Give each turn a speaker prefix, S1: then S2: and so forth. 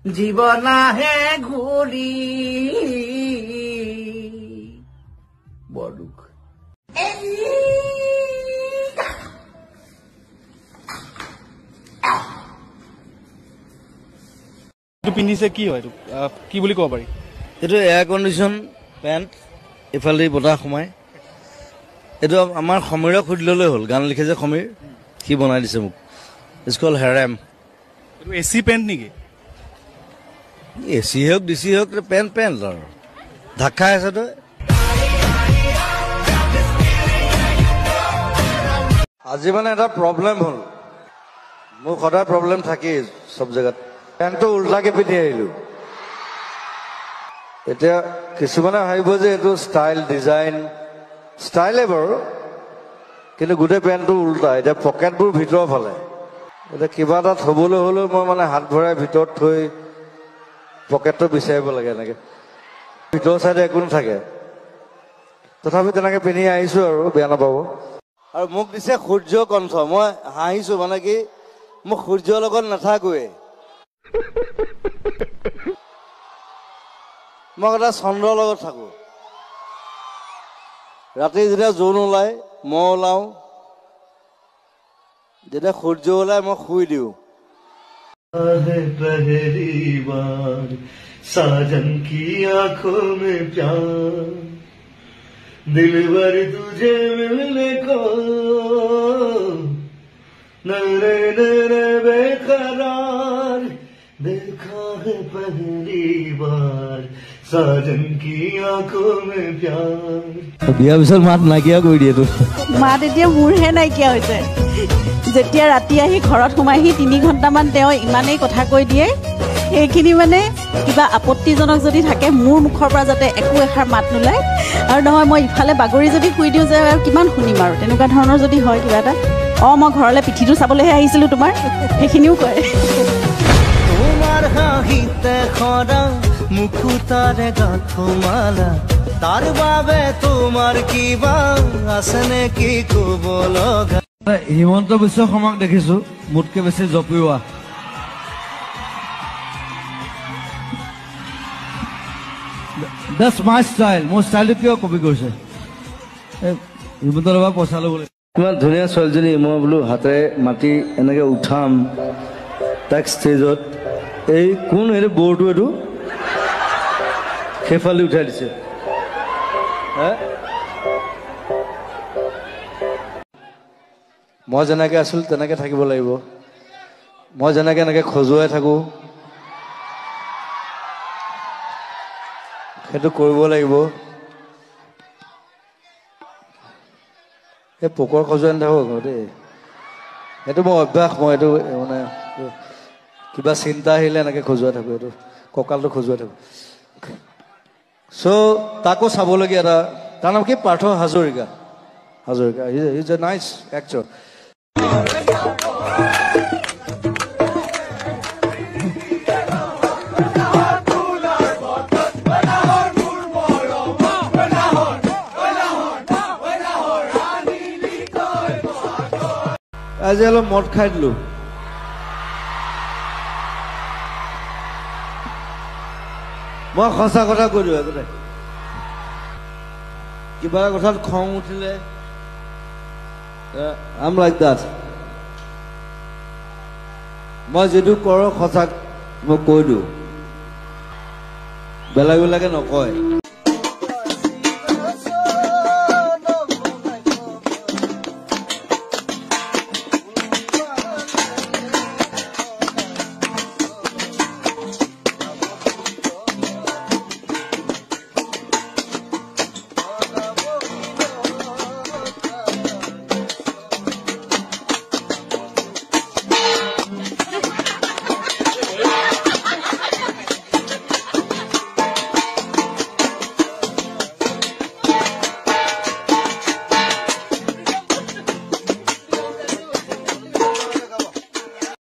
S1: জীৱন আহে ঘূৰি। বৰ দুখ।
S2: এইটো পিন্ধিছে কি হয়, এইটো কি বুলি ক'ব পাৰি?
S3: এইটো এয়াৰ কণ্ডিশ্যন পেণ্ট, এইফালেদি বতাহ সোমাই। এইটো আমাৰ সমীৰক সুধি ল'লেই হ'ল, গান লিখে যে সমীৰ, সি বনাই দিছে মোক। It's call harem.
S2: এইটো এ চি পেণ্ট নেকি?
S3: এ চি হওক ডি চি হওক, পেণ্ট পেণ্ট আৰু ঢাক খাই আছে তই। আজি মানে এটা প্ৰব্লেম হ'ল, মোৰ সদায় প্ৰব্লেম থাকেই চব জেগাত। পেণ্টটো উল্টাকে পিন্ধি আহিলোঁ। এতিয়া কিছুমানে ভাবিব যে এইটো ষ্টাইল, ডিজাইন, ষ্টাইলে বাৰু, কিন্তু গোটেই পেণ্টটো উল্টা। এতিয়া পকেটবোৰ ভিতৰৰ ফালে। এতিয়া কিবা এটা থ'বলৈ হ'লেও মই মানে হাত ভৰাই ভিতৰত থৈ পকেটটো বিচাৰিব লাগে। এনেকে ভিতৰৰ চাইডে একো নাথাকে, তথাপি তেনেকে পিন্ধি আহিছোঁ আৰু, বেয়া নাপাব। আৰু মোক দিছে সূৰ্য কণ্ঠ, মই হাঁহিছোঁ, মানে কি মই সূৰ্যৰ লগত নাথাকোৱেই, মই এটা চন্দ্ৰৰ লগত থাকোঁ। ৰাতি যেতিয়া জোন ওলায় মই ওলাওঁ, যেতিয়া সূৰ্য ওলায় মই শুই দিওঁ।
S1: पहली बार साजन की आंखों में प्यार, दिल भर तुझे मिलने को नरे नरे बेकरार, देखा है पहली बार साजन की आंखों में प्यार।
S3: বিয়াৰ পিছত মাত নাইকিয়া কৰি দিয়ে তো।
S4: মাত এতিয়া মোৰহে নাইকিয়া হৈছে। যেতিয়া ৰাতি আহি ঘৰত সোমাইহি 3 ঘণ্টামান তেওঁ ইমানেই কথা কৈ দিয়ে, সেইখিনি মানে কিবা আপত্তিজনক যদি থাকে মোৰ মুখৰ পৰা যাতে একো এষাৰ মাত নোলায়। আৰু নহয় মই ইফালে বাগৰি যদি শুই দিওঁ যে আৰু কিমান শুনিম আৰু, তেনেকুৱা ধৰণৰ যদি হয় কিবা এটা, অঁ মই ঘৰলৈ পিঠিটো চাবলৈহে আহিছিলোঁ তোমাৰ, সেইখিনিও কয়।
S5: তোমাৰ হাঁহিতে সৰা মুকুতাৰে গাঁথো মালা, তাৰ বাবে তোমাৰ কিবা আছে নেকি ক'ব লগা?
S3: হিমন্ত বিশ্ব শৰ্মাক দেখিছো মোতকে বেছি জপিওৱা। That's my style. মোৰ ষ্টাইলটো কিয় কপি কৰিছে? হিমন্ত বাবা পইচা ল'বলৈ। ইমান ধুনীয়া ছোৱালীজনী, মই বোলো হাতেৰে মাতি এনেকে উঠাম তাইক ষ্টেজত। এই কোন এইটো বৰটো, এইটো সেইফালে উঠাই দিছে। মই যেনেকে আছিলোঁ তেনেকে থাকিব লাগিব। মই যেনেকে এনেকে খজুৱাই থাকোঁ সেইটো কৰিব লাগিব। সেই পোকৰ খজুৱাই নাথাকোঁ আকৌ দেই, সেইটো মোৰ অভ্যাস। মই এইটো মানে কিবা চিন্তা আহিলে এনেকে খজুৱাই থাকোঁ, এইটো কঁকালটো খজুৱাই থাকোঁ। চ' তাকো চাবলগীয়া এটা, তাৰ নাম কি? Partha Hazarika. Hazarika is a nice actor. আজি অলপ মদ খাই দিলো। মই সঁচা কথা কৈ দিওঁ, একো নাই। কিবা এটা কথাত খং উঠিলে আম লাইক that. মই যিটো কৰোঁ সঁচা মই কৈ দিওঁ, বেলেগবিলাকে নকয়।